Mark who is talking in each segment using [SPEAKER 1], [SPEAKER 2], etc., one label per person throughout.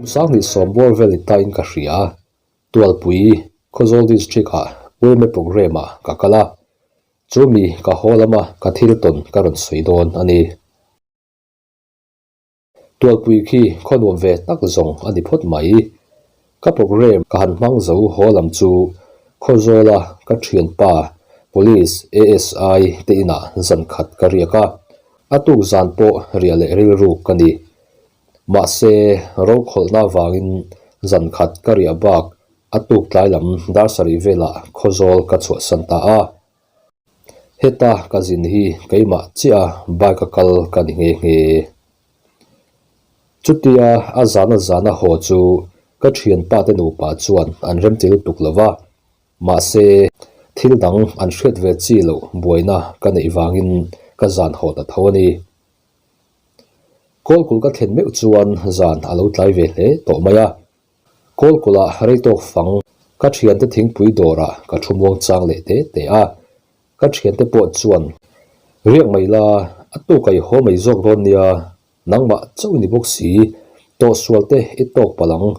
[SPEAKER 1] Kum 2010 bawr vel ni ta in ka hria. Tualpui, Khawzawl District ah Uime Programme ah ka kal a. Chu mi ka haw lama ka thil tawn ka rawn sawi dawn a ni. Tualpui khi khaw nuam ve tak zawng a ni phawt mai. Ka programme ka han hmang zo haw lam chu Khawzawla ka thianpa Police ASI te inah zan khat ka riak a, a tuk zan pawh riah leh rilruk ka ni. Mahse, rokhawlhna avangin zan khat ka riah bak a tuk tlai lam dar sarih velah Khawzawl ka chhuahsan ta a. Heta ka zin hi keimah chiah a bike a kal ka ni nghe nghe. Chutia a zana zana haw chu ka thianpa te nupa chuan an remti lutuk lo va, mahse thil dang an hriat ve chi loh buaina ka neih vangin ka zan haw ta tho a ni. Kawlkulh ka thlen meuh chuan zan a lo tlai ve hle tawh mai a. Kawlkulh ah rei tawk fang ka thiante thingpui dawrah ka thu muang chang leh te te a. Ka thiante pawh chuan, Riak mai la, a tuk a i haw mai zawk dawn nia, nangmah chauh i ni bawk si, tawhsual te i tawk palh ang.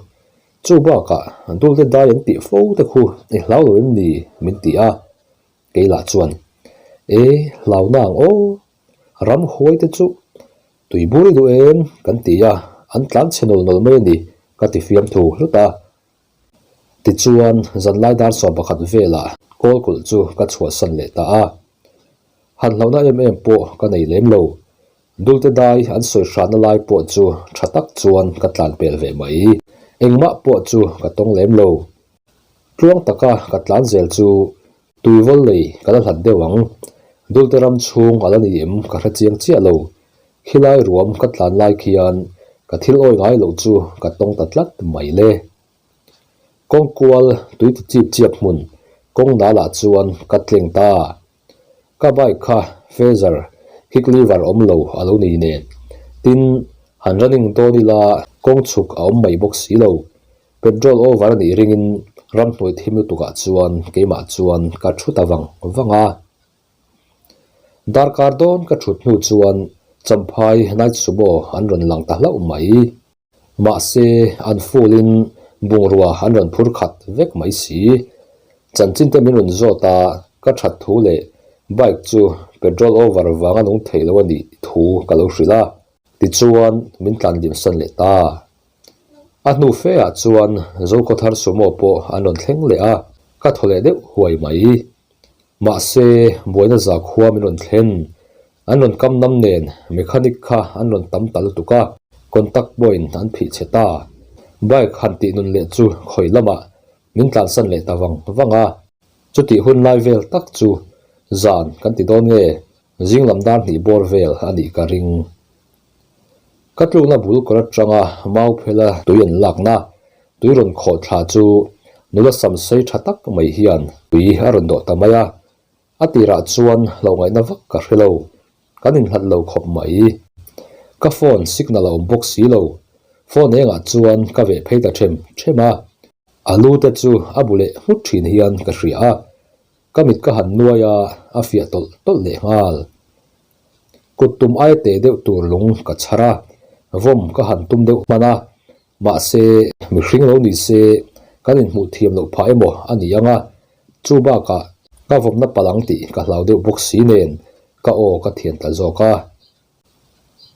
[SPEAKER 1] Chu bakah dulte dai an tih fo te khu i hlau lo em ni? min ti a. Kei lah chuan, E, hlau na ang aw, Ramhuai te chu tui bur i duh em? kan ti a, an tlan chhe nawl nawl mai a ni, ka ti fiam thu hlut a. Tichuan, zanlai dar 11 velah Kawlkulh chu ka chhuahsan leh ta a. Han hlauhna em em pawh ka nei lem lo. Dulte dai an sawi hranna lai pawh chu tha tak chuan ka tlan pel ve mai. Engmah pawh chu ka tawng lem lo. Tluang taka ka tlan zel chu Tuivawl lei ka la hlat deuh ang. Dulte ram chhung a la ni em ka hre chiang chiah lo. Khilai ruam ka tlan lai khian ka thil awi ngai loh chu ka tawng ta tlat mai le. Kawng kual tui ti chip chiap hmun kawng nal ah chuan ka tleng ta. Ka bike kha phaser kick lever awm lo a lo ni nen. Tin, han running dawn ila kawng chhuk a awm mai bawk si lo. Petrol over a nih ringin ramhnuai thim lutukah chuan keimah chuan ka thu ta vang vang a. Darkar dawn ka thut hnu chuan Champhai Night Sumo an rawn lang ta hlauh mai. Mahse, an full in bungrua an rawn phur khat vek mai si. Chanchin te min rawn zawt a, ka that thu leh bike chu petrol over vanga nung thei lo a nih thu ka lo hrilh a. Tichuan, min tlan limsan leh ta. A hnu fe ah chuan Zokhawthar Sumo pawh an rawn thleng leh a, ka thaw leh deuh huai mai. Mahse, buaina za khua min rawn thlen. An rawn kam nam nen mechanic kha an rawn tam ta lutuk a, contact point an phih chhe ta. Bike han tih nun leh chu khawi lamah min tlansan leh ta vang vang a. Chutih hun lai vel tak chu zan kan ti dawn nge, zing lam dar hnih bawr vel a nih ka ring. Ka tlukna bul kawr atanga mau phela tui an lakna, tui rawn khawh thla chu nula sam sei tha tak mai hian tui a rawn dawh ta mai a. A tirah chuan hlauh ngaihna vak ka hre lo, kan inhlat lo khawp mai. Ka phone signal a awm bawk si lo, phone engah chuan ka veh phei ta them them a. A lu te chu a bu leh nghut thin hian ka hria a, ka mit ka han nuai a, a fiah tawlh tawlh leh nghal. Kut tum ai teh deuh tur lung ka chhar a, vawm ka han tum deuh hman a, mahse mihring lo ni se kan inhmuh thiam loh phah emaw a ni ang a, chu bakah ka vawmna palh ang tih ka hlau deuh bawk si nen ka aw ka thian ta zawk a.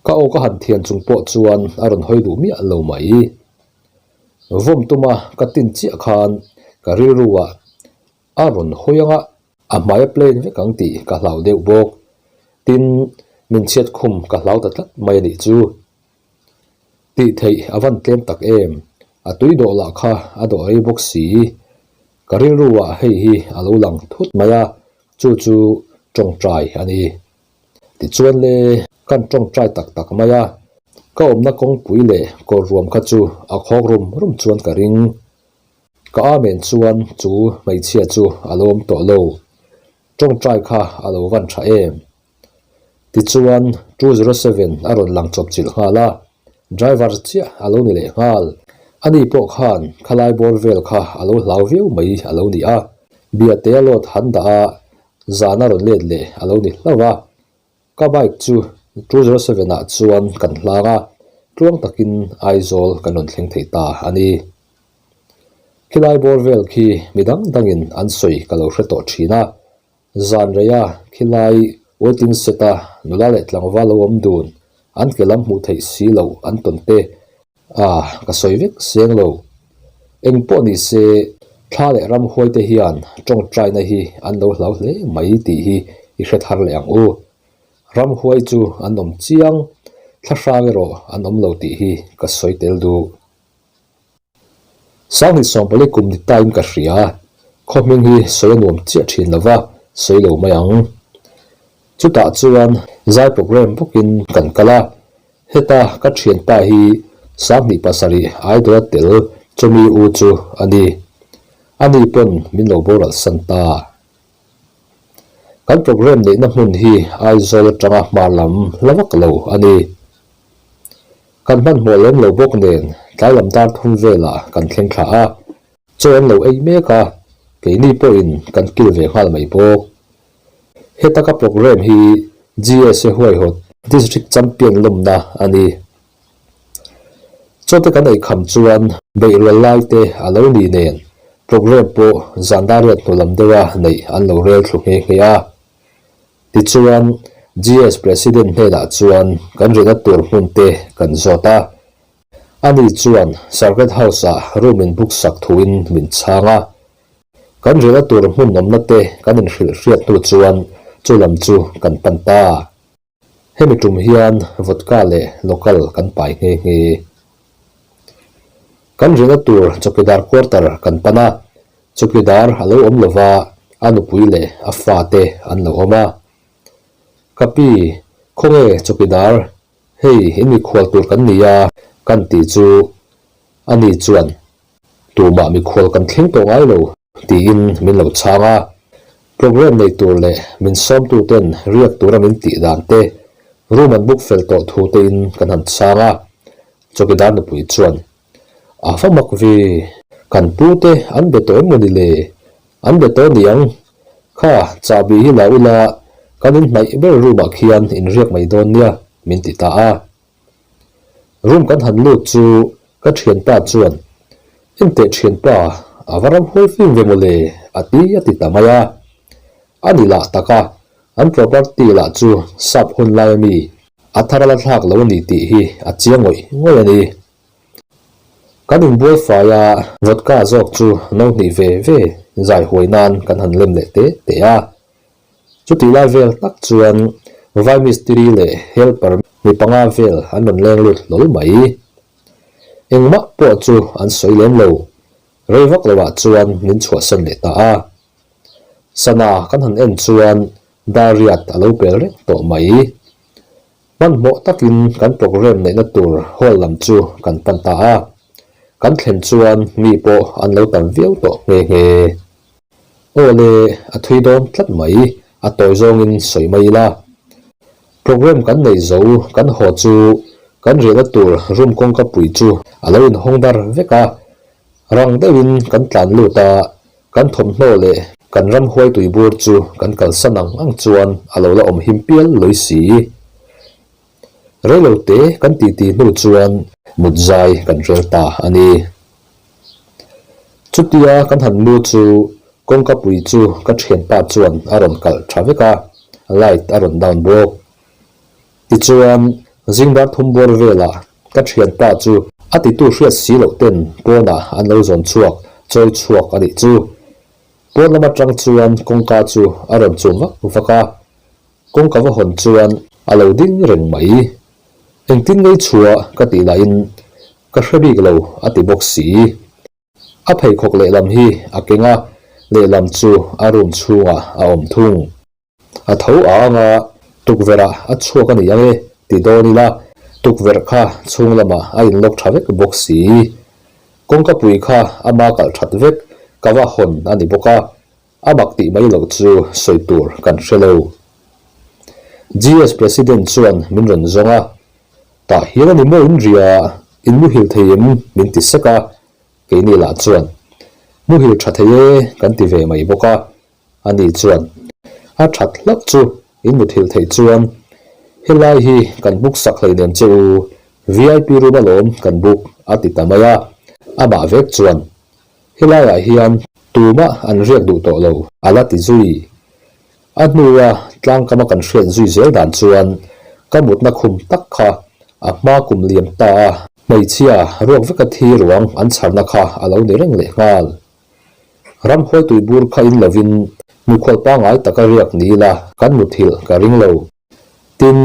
[SPEAKER 1] Ka aw ka han thian chung pawh chuan a rawn hawi duh miah lo mai. Vawm tuma ka tin chiah khan ka rilru ah a rawn hawi ang a, A hmai a plain vek ang tih ka hlau deuh bawk. Tin, min chhiat khum ka hlau ta tlat mai a nih chu. Tih theih a van tlem tak em? A tui dawh lah kha a dawh rei bawk si. Ka rilru ah hei hi a lo lang thut mai a, chu chu tawngtai a ni. Tichuan le, kan tawngtai tak tak mai a, ka awmna kawngpui leh kawr ruam kha chu a khawk rum rum chuan ka ring. Ka amen chuan chu hmeichhia chu a lo awm tawh lo. Tawngtai kha a lo van tha em? Tichuan 207 a rawn lang chawp chilh nghal a, driver chiah a lo ni leh nghal. Ani pawh khan khalai bawr vel kha a lo hlau viau mai a lo ni a, biate a load han dah a, zan a rawn let leh a lo ni hlauh a. Ka bike chu 207 ah chuan kan hlang a. Tluang takin Aizawl kan rawn thleng thei ta a ni. Khilai bawr vel khi mi dang dangin an sawi ka lo hre tawh thin a. Zan reia khilai waiting set-a nula leh tlangval lo awm dun an ke lam hmuh theih si loh an tawn te a ka sawi vek seng lo. Eng pawh ni se thla leh ramhuai te hian tawngtaina hi an lo hlau hle mai tih hi i hre thar leh ang u. Ramhuai chu an awm chiang, thlahrang erawh an awm lo tih hi ka sawi tel duh. Sanghnih sawmpali kum ni tain ka hria, khaw hming hi sawi a nuam chiah thin lo va, sawi lo mai ang. Chutah chuan zai programme bawkin kan kal a, heta ka thianpa hi 27 idol a tel chumi u chu a ni. Ani pawn min lo boral san ta. Kan programme neihna hmun hi Aizawl atanga hma lam hla vak lo a ni. Kan hmanhmawh lem lo bawk nen tlai lam dar thum velah kan thleng thla a, chaw an lo ei mek a, keini pawhin kan kil ve nghal mai bawk. Heta ka programme hi GSA huaihawt District Champion lawmna a ni. Chawte kan ei kham chuan beih rual lai te a lo ni nen programme pawh zan dar riat hnu lam deuha neih an lo rel thlu nghe nghe a. Tichuan GS President hnenah chuan kan rina tur hmun te kan zawt a. Ani chuan Circuit House ah room in book sak thuin min chhang a. Kan rina tur hmun awmna te kan inhrilh hriat hnu chuan chu lam chu kan pan ta. Hemi tum hian vodka leh local kan pai nghe nghe. Kan rina tur chawkidar quarter kan pan a, chawkidar a lo awm lova a nupui leh a fate an lo awm a. Ka pi, khawnge chawkidar, hei in mikhual tur kan ni a kan tih chu ani chuan tumah mikhual kan thleng tawh ngai lo. Tiin min lo chhang a, programme nei tur leh min sawmtu ten riak tura min tih dan te, room an book fel tawh thu tein kan han chhang a, chawkidar nupui chuan, A va mak ve, kan pu te an be tawh em mawni le? An be tawh niang, kha chahbi hi la ula kan inhnaih ber room ah khian inriak mai dawn nia min ti ta a. Room kan han lut chu ka thianpa chuan, Enteh thianpa, a va ram huai fim ve mawle, a ti a ti ta mai a. A ni lah tak a, an property lah chu sap hun lai ami a thar a la thlak lo a ni tih hi a chiang ngawih ngawih a ni. Kan inbual fai a, vodka zawk chu no hnih ve ve zai huai nan kan han lem leh te te a. Chutih lai vel tak chuan vai mistiri leh helper mi panga vel an rawn leng lut hlawl mai. Engmah pawh chu an sawi lem lo. Rei vak loah chuan min chhuahsan leh ta a. Sana kan han en chuan dar riat a lo pel reng tawh mai. Hmanhmawh takin kan programme neihna tur hall lam chu kan pan ta a. Kan thlen chuan mi pawh an lo tam viau tawh nghe nghe. Aw le, a thui dawn tlat mai, a tawi zawngin sawi mai ila. Programme kan nei zo, kan haw chu kan riahna tur room kawngka pui chu a lo inhawng dar vek a. Rang deuhin kan tlan lut a, kan thawmhnaw leh kan ramhuai tuibur chu kan kalsan ang ang chuan a lo la awm him pial lawi si. Reilo te kan titi hnu chuan mut zai kan rel ta a ni. Chutia kan han mu chu kawngka pui chu ka thianpa chuan a rawn kalh tha vek a, light a rawn down bawk. Tichuan zing dar thum bawr velah ka thianpa chu a titu hriat si loh ten pawnah an lo zawn chhuak, chawi chhuak a nih chu. Pawn lam atang chuan kawngka chu a rawn chum vak vak a, Kawngka va hawn chuan a lo ding reng mai. Engtin ngei chhuah ka tih lahin ka hre bik lo a ti bawk si. A pheikhawk lehlam hi a keng a, lehlam chu a room chhungah a awm thung. A tho a ang a, tukverh ah a chhuak a ni ang e ti dawn ila tukverh kha chhung lamah a inlock tha vek bawk si. Kawngka pui kha ama kalh that vek ka va hawn a ni bawk a, A mak tih mai loh chu sawi tur kan hre lo. GS President chuan min rawn zawng a, Tah hian a ni maw in ria, in muhil thei em? min ti sek a, keini lah chuan, Muhil tha thei e kan ti ve mai bawk a, ani chuan, A that hlauh chu in muthilh theih chuan helai hi kan buk sak hleinem che u. VIP room alawm kan book a ti ta mai a, amah vek chuan helaiah hian tumah an riak duh tawh lo a la ti zui. A hnua tlangkama kan hriat zui zel dan chuan ka mutna khum tak kha a hma kum liam ta a, hmeichhia ruak veka thi ruang an chharna kha a lo ni reng lehnghal. Ramhuai tuibur kha in lovin mikhual pangngai taka riak ni ila kan muthilh ka ring lo. Tin,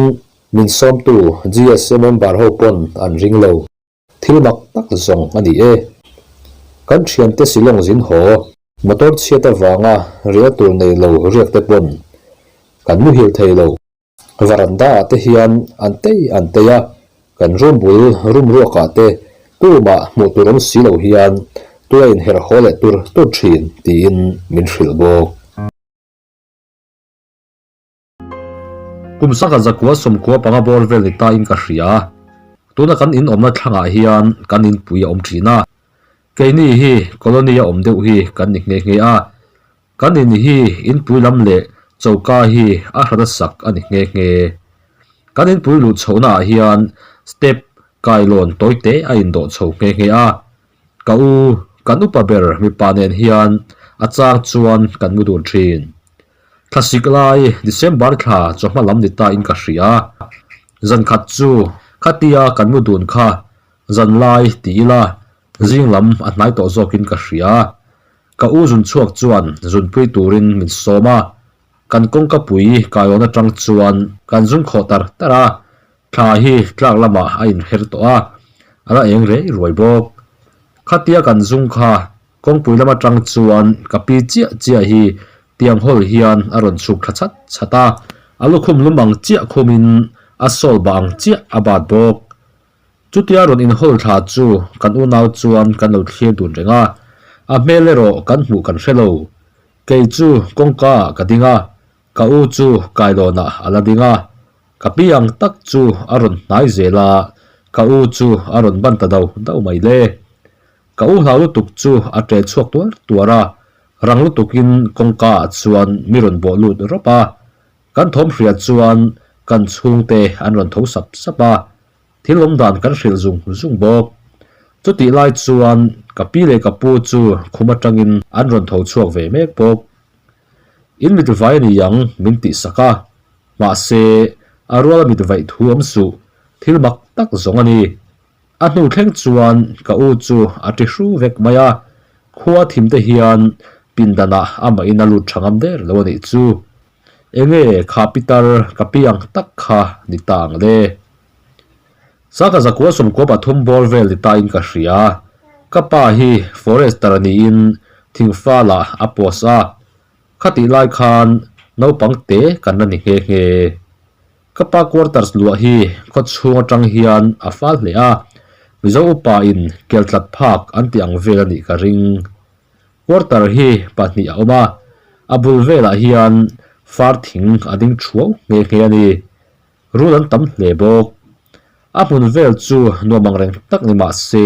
[SPEAKER 1] min sawmtu GSA member ho pawn an ring lo. Thil mak tak zawng a ni e. Kan thiante Shillong zin haw, motor chhiat avanga rial tur nei lo riak te pawn kan muhil thei lo. Varanda ah te hian an tei an tei a, kan room bul room ruak ah te tumah hmuh tur awm si lo hian tui a inherh haw leh tur tur thin tiin min hrilh bawk. Kum sangha zakua sawmkua panga bawr vel ni ta in ka hria. Tuna kan in awmna thlangah hian kan inpui a awm thin a. Keini hi colony a awm deuh hi kan ni nghe nghe a. Kan in hi inpui lam leh choka hi a hrana sak a ni nghe nghe. Kan inpui luh chhohna ah hian step kailawn tawi te a indawh chho nghe nghe a. Ka u, kan upa ber mipa nen hian a chang chuan kan mu dun thin. Thlasik lai December thla chawhma lam ni ta in ka hria. Zan khat chu khatia kan mu dun kha zan lai ti ila zing lam a hnai tawh zawkin ka hria. Ka u zun chhuak chuan zunpui turin min sawm a, kan kawngka pui kailawn atang chuan kan zung khawh tar tar a, thla hi tlak lamah a inher tawh a, a la eng rei ruai bawk. Khatia kan zung kha Kawngpui lam atang chuan ka pi chiah chiah hi tiang hawl hian a rawn chhuk thla chat chat a, a lukhum lum ang chiah khumin a sawl bah ang chiah a bat bawk. Chutia rawn inhawl thla chu kan unau chuan kan lo thlir dun reng a, a hmel erawh kan hmuh kan hre lo. Kei chu kawngka ah ka ding a, ka u chu kailawnah a la ding a, ka pi ang tak chu a rawn hnai zel a, ka u chu a rawn ban ta do do mai le. Ka u hlau lutuk chu a ṭe chhuak tuar tuar a, rang lutukin kawngka ah chuan mi rawn bawh lut rawp a. Kan thawm hria chuan kan chhungte an rawn tho sap sap a, thil awm dan kan hrilh zung zung bawk. Chutih lai chuan ka pi leh ka pu chu khum atangin an rawn tho chhuak ve mek bawk. In mit vai a ni ang min tih sak a, mahse a ruala mit vaih thu awm suh, thil mak tak zawng a ni. A hnu thleng chuan ka u chu a ti hru vek mai a, khua thim te hian pindanah amahin a lut tha ngam der lo a nih chu. Enge kha pitar ka pi ang tak kha ni ta ang le. Sangha zakua sawmkua pathum bawr vel ni tain ka hria. Ka pa hi forester niin thingfalah a post a, khatih lai khan naupang te kan la ni nghe nghe. Ka pa quarters luah hi khaw chhung atang hian a fal hle a, Mizo upa in kel tlat phak an tih ang vel a nih ka ring. Quarter hi pahnih a awm a, a bul velah hian far thing a ding thuau nghe nghe a ni. Rul an tam hle bawk. A hmun vel chu nuam ang reng tak ni mah se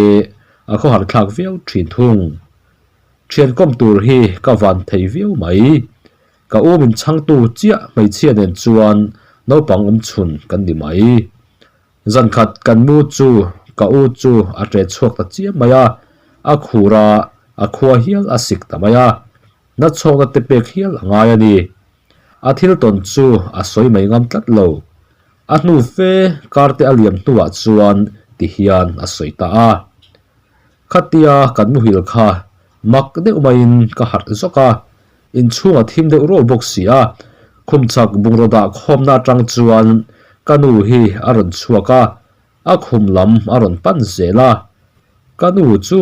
[SPEAKER 1] a khawhar thlak viau thin thung. Thian kawm tur hi ka van thei viau mai. Ka u min chhangtu chiah hmeichhia nen chuan naupang awm chhun kan ni mai. Zan khat kan mu chu ka u chu a ṭe chhuak ta chiam mai a, a khur a, a khua hial a sik ta mai a, na chhawkna te pek hial a ngai a ni. A thil tawn chu a sawi mai ngam tlat lo. A hnu fe kar te a liam hnuah chuan ti hian a sawi ta a. Khatia kan muhil kha mak deuh maiin ka harh zawk a, inchhung a thim deuh rual bawk si a, khum chak bungraw dah khawmna atang chuan ka nu hi a rawn chhuak a, a khum lam a rawn pan zel a. Ka nu chu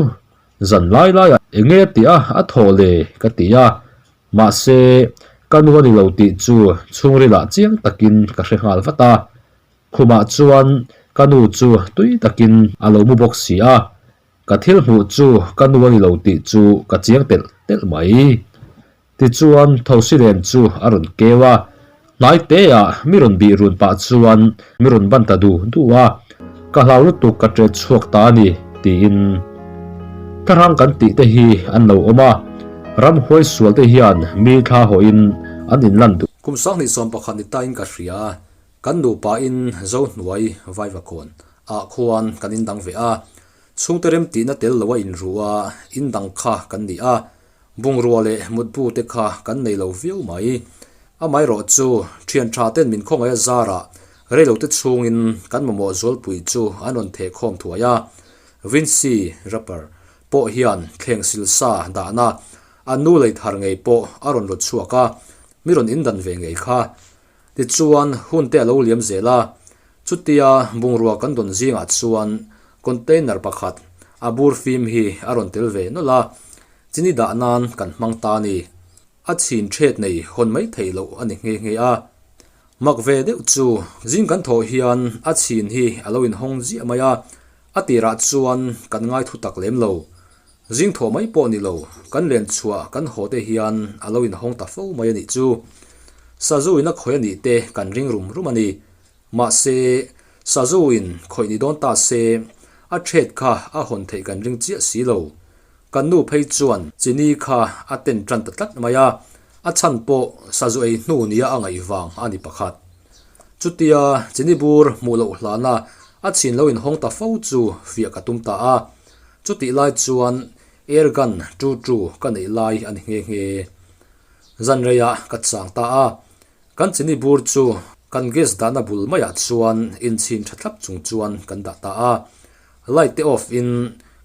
[SPEAKER 1] zan lai laiah eng nge tih a a thaw le ka ti a, mahse ka nu a ni lo tih chu chhungrilah chiang takin ka hre nghal vat a. Khumah chuan ka nu chu tui takin a lo mu bawk si a, ka thil hmuh chu ka nu a ni lo tih chu ka chiang telh telh mai. Tichuan Thosilen chu a rawn keu a, hnai teah mi rawn bih run pah chuan mi rawn ban ta du du a, ka hlau lutuk ka ṭet chhuak ta a ni tiin. Thlarang kan tih te hi an lo awm a, ramhuai sual te hian mi thla hawhin an inlan duh.
[SPEAKER 2] Kum 21 ni tain ka hria. Kan nupa in Zohnuai Vaivakawn
[SPEAKER 1] ah khuan kan indang ve a. Chhungte remtihna tel loa inru a, indang kha kan ni a. Bungrua leh mutbu te kha kan nei lo viau mai. Amaherawh chu thian tha ten min khawngaih a zarah reilote chhungin kan mamawh zualpui chu an rawn theh khawm thuai a. Vincy, rapper, pawh hian thleng silsa dahna a nu lei thar ngei pawh a rawn rawt chhuak a, mi rawn indan ve ngei kha. Tichuan hun te a lo liam zel a, chutia bungrua kan dawn zingah chuan container pakhat a bur fim hi a rawn tel ve nawlh a, chini dah nan kan hmang ta a ni. A chhin thet nei hawn mai theih loh a ni nghe nghe a. Mak ve deuh chu zing kan thawh hian a chhin hi a lo inhawng ziah mai a, a tirah chuan kan ngai thu tak lem lo. Zing thawh mai pawh ni lo, kan len chhuah kan haw te hian a lo inhawng ta fo mai a nih chu. Sazu in a khawih a nih te kan ring rum rum a ni. Mahse, sazu in khawih ni dawn ta se, a thet kha a hawn theih kan ring chiah si lo. Kan nu phei chuan chini kha a ten tan ta tlat mai a, a chhan pawh sazu ei hnu nia a ngaih vang a ni pakhat. Chutia chini bur hmuh loh hlana a chhin lo inhawng ta fo chu fiah ka tum ta a. Chutih lai chuan air gun tu tu ka neih lai a ni nghe nghe. Zan reiah ka chang ta a, kan chini bur chu kan gas dahna bul maiah chuan inchhin tha thlap chung chuan kan dah ta a. Light te off in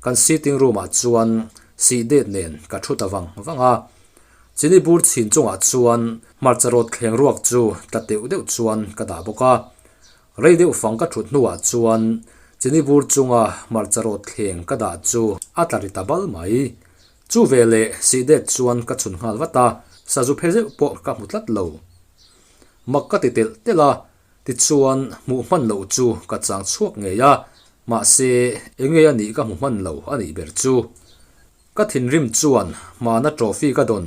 [SPEAKER 1] kan sitting room ah chuan sih det nen ka thu ta vang vang a. Chini bur chhin chungah chuan hmarcha rawt thleng ruak chu tla teuh deuh chuan ka dah bawk a. Rei deuh fang ka thut hnuah chuan chini bur chunga hmarcha rawt thleng ka dah chu a tla ri ta bal mai. Chu veleh sih det chuan ka chhun nghal vat a, sazu phe zeuh pawh ka hmu tlat lo. Mak ka ti telh telh a, tichuan hmuh hman loh chu ka chang chhuak ngei a, mahse enge a nih ka hmu hman lo a nih ber chu. Ka thinrim chuan hmana trophy ka dawn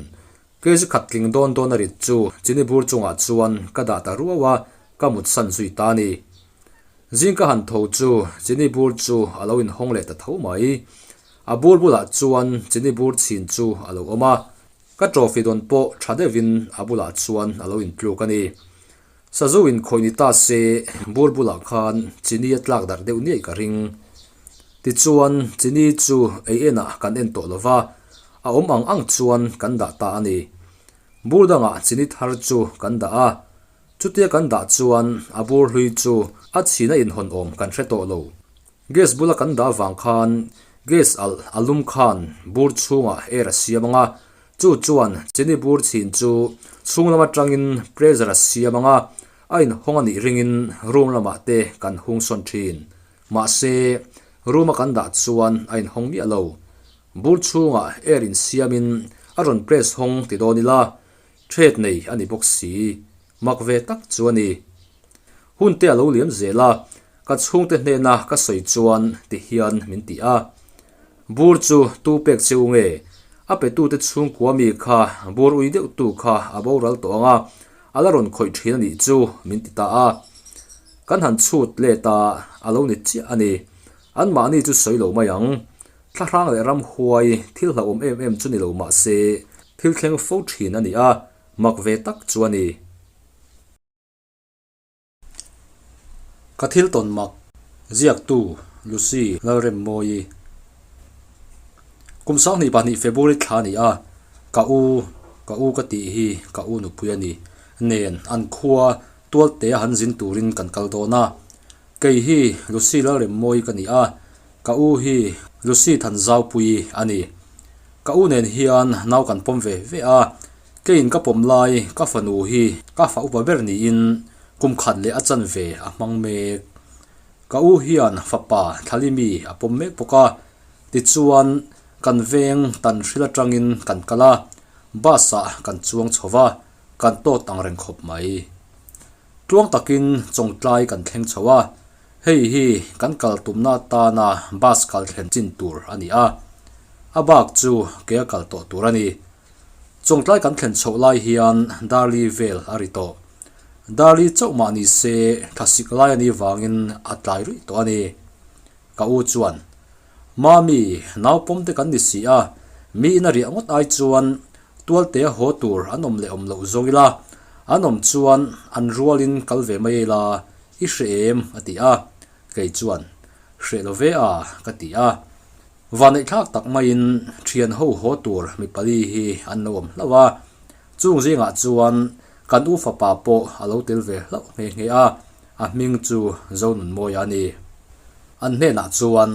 [SPEAKER 1] Kg khat tling dawn dawn a rit chu chini bur chungah chuan ka dah ta ruau a, ka mutsan zui ta a ni. Zing ka han tho chu chini bur chu a lo inhawng leh ta tho mai. A bur bulah chuan chini bur chhin chu a lo awm a, ka trophy dawn pawh tha deuhin a bulah chuan a lo intluk a ni. Sazu inkhawih ni ta se bur bulah khan chini a tlak darh deuh niaih ka ring. Tichuan chini chu ei enah kan en tawh lova, a awm ang ang chuan kan dah ta a ni. Bur dangah chini thar chu kan dah a, chutia kan dah chuan a bur hlui chu a chhina inhawn awm kan hre tawh lo. Gas bula kan dah vang khan gas alh a lum khan bur chhungah air a siam ang a, chu chuan chini bur chhin chu chhung lam atangin pressure a siam ang a, a inhawng a nih ringin room lamah te kan hung sawn thin. Mahse, room a kan dah chuan a inhawng miah lo. Bur chhungah air insiamin a rawn press hawng ti dawn ila, thread nei a ni bawk si. Mak ve tak chu a ni. Hun te a lo liam zel a, ka chhungte hnena ka sawi chuan ti hian min ti a. Bur chu tu pek che u nge? A petute chhungkua mi kha bur ui deuh tu kha a boral tawh ang a, a la rawn khawih thin a nih chu min ti ta a. Kan han chhut let a, a lo ni chiah a ni. Anmahni chu sawi lo mai ang. Thlahrang leh ramhuai thil hlauhawm em em chu ni lo mah se, thil thleng fo thin a ni a, mak ve tak chu a ni. Ka thil tawn mak, ziaktu Lucy Lalremmawi. Kum 22 February thla a ni a, ka u, ka u ka tih hi ka u nupui a ni, nen an khua Tualtea han zin turin kan kal dawn a. Kei hi Lucy Lalremmawi ka ni a, ka u hi Lucy Thanzaupuii a ni. Ka u nen hian nau kan pawm ve ve a, Keiin ka pawm lai ka fanu hi ka fa upa ber niin kum khat leh a chanve a hmang mek. Ka u hian fapa Thlalimi a pawm mek bawk a, tichuan kan veng tan hril atangin kan kal a, bus ah kan chuang chho va, kan tawt ang reng khawp mai. Tluang takin Chawngtlai kan thleng chho a, hei hi kan kal tumna atana bus kal thlen chin tur a ni a, a bak chu ke a kal tawh tur a ni. Chawngtlai kan thlen chhoh lai hian Darli vel a ri tawh. Darli chauh mah ni se thlasik lai a nih vangin a tlai ruih tawh a ni. Ka u chuan, Mami, naupawm te kan ni si a, mi ina riah ngawt ai chuan tualte haw tur an awm leh awm loh zawng ila, an awm chuan an rualin kal ve mai ila, i hre em? a ti a. Kei chuan. Hreh lo ve a, ka ti a. Vaneihthlak tak maiin thian ho haw tur mi pali hi an lo awm hlauh a. Chung zingah chuan kan u fapa pawh a lo tel ve hlauh nghe nghe a, a hming chu Zonunmawia a ni. An hnenah chuan,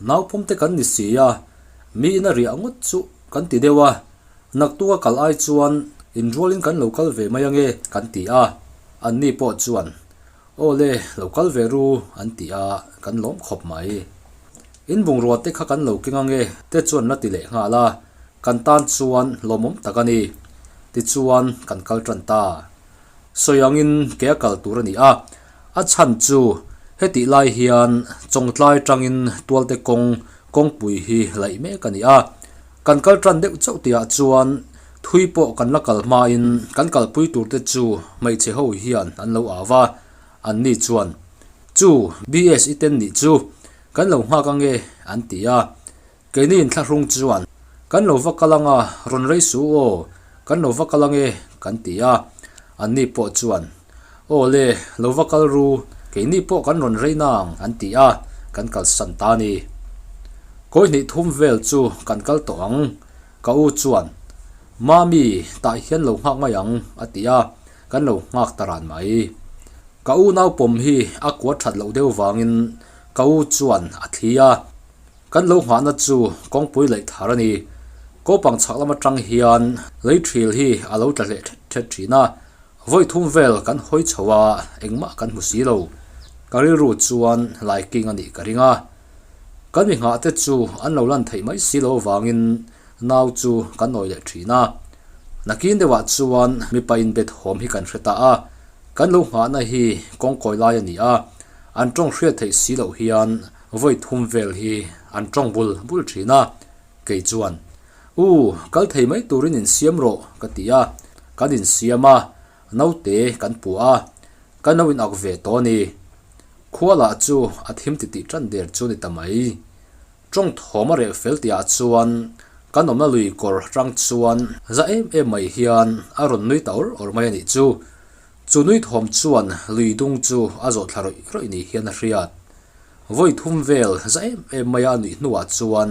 [SPEAKER 1] Naupawmte kan ni si a, mi ina riah ngawt chu kan ti deuh a, naktuka kal ai chuan inrualin kan lo kal ve mai ange kan ti a. Anni pawh chuan, Aw le, lo kal ve ru an ti a, kan lawm khawp mai. In bungrua te kha kan lo keng ange te chuan la ti leh nghal a, kan tan chuan lawmawm tak a ni. Tichuan kan kal tan ta. Sawi angin ke a kal tur a ni a, a chhan chu hetih lai hian Chawngtlai tangin Tualte kawng kawngpui hi laih mek a ni a. Kan kal tan deuh chauh tihah chuan thui pawh kan la kal hmain kan kalpui turte chu hmeichhe ho hian an lo au va, anni chuan, Chu, BS i ten nih chu, kan lo nghak ange, an ti a. Keini inthlahrung chuan, Kan lo va kal anga, rawn rei su aw, kan lo va kal ange, kan ti a. Anni pawh chuan, Aw le, lo va kal ru, keini pawh kan rawn rei nang, an ti a, kan kalsan ta a ni. Kawi hnih thum vel chu kan kal tawh ang, ka u chuan, Mami, tah hian lo nghak mai ang, a ti a, kan lo nghak ta ran mai. Ka u naupawm hi a kuat that loh deuh vangin ka u chuan a thli a. Kan lo nghahna chu kawngpui laih thar a ni. Kopang chhak lam atang hian lei thil hi a lo tla hleh thet thet thin a, vawi thum vel kan hawi chho a, engmah kan hmu si lo. Ka rilru chuan laiking a nih ka ring a. Kan mi nghah te chu an lo lan theih mai si lo avangin nau chu kan nawi leh thin a. Nakin deuhah chuan mipa inbet hawm hi kan hre ta a, kan lo nghahna hi kawngkawi lai a ni a, an tawng hriat theih si loh hian vawi thum vel hi an tawng bul bul thin a, kei chuan, U, kal thei mai turin insiam rawh, ka ti a, kan insiam a, naute kan puah a, kan lo in-ak ve tawh a ni. Khua lah chu a thim titih tan der chu ni ta mai. Tawng thawm a reh fel tihah chuan kan awmna lui kawr atang chuan za em em mai hian a rawn nui ta awr awr mai a nih chu. Chu nui thawm chuan lui dung chu a zawh thla rawih rawih ni hian a hriat. Vawi thum vel za em em maia a nuih hnuah chuan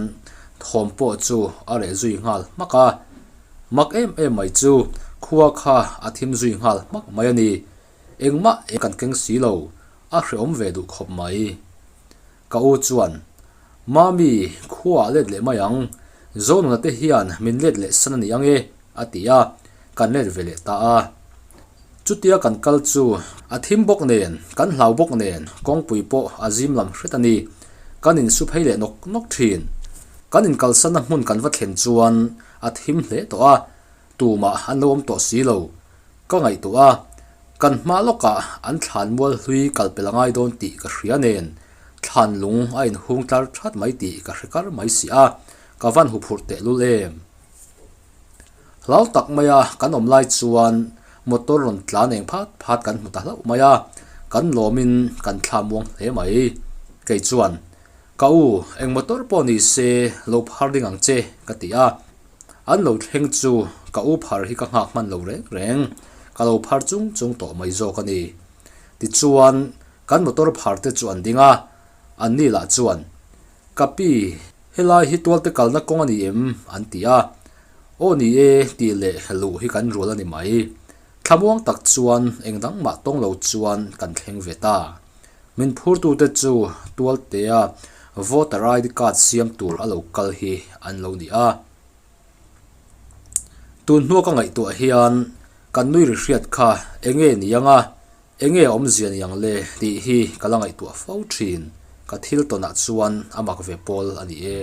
[SPEAKER 1] thawm pawh chu a reh zui nghal hmak a. Mak em em mai chu khua kha a thim zui nghal hmak mai a ni. Engmah kan keng si lo, a hrehawm ve duh khawp mai. Ka u chuan, Mami, khuaah let leh mai ang, Zonuna te hian min let leh san a ni ang e, a ti a, kan let ve leh ta a. Chutia kan kal chu a thim bawk nen, kan hlau bawk nen, kawngpui pawh a zim lam hret a ni. Kan insu phei leh nawk nawk thin. Kan inkalsanna hmun kan va thlen chuan a thim hle tawh a, tumah an lo awm tawh si lo. Ka ngaihtuah a, kan hma lawkah an thlan mual hlui kal pel a ngai dawn tih ka hria nen, thlan lung a inhung tlar that mai tih ka hre kar mai si a, ka van huphurh tehlul em. Hlau tak maia kan awm lai chuan motor rawn tlan eng phat phat kan hmu ta hlauh mai a, kan lawmin kan thla muang hle mai. Kei chuan, Ka u, eng motor pawh ni se lo phar ding ang che, ka ti a. An lo thleng chu ka u phar hi ka nghak hman lo reng reng, ka lo phar chung chung tawh mai zawk a ni. Tichuan, kan motor phar te chu an ding a, anni lah chuan, Ka pi, helai hi tualte kalna kawng a ni em? an ti a. Aw ni e, tih leh luh hi kan rual a ni mai. Thlamuang tak chuan eng dang mah tawng lo chuan kan thleng ve ta. Min phurtute chu tualtea voter ID card siam tur a lo kal hi an lo ni a. Tun hnua ka ngaihtuah hian kan nui ri hriat kha enge ni ang a, Enge awmzia ni ang le tih hi ka la ngaihtuah fo thin, ka thil tawnah chuan a mak ve pawl a ni e.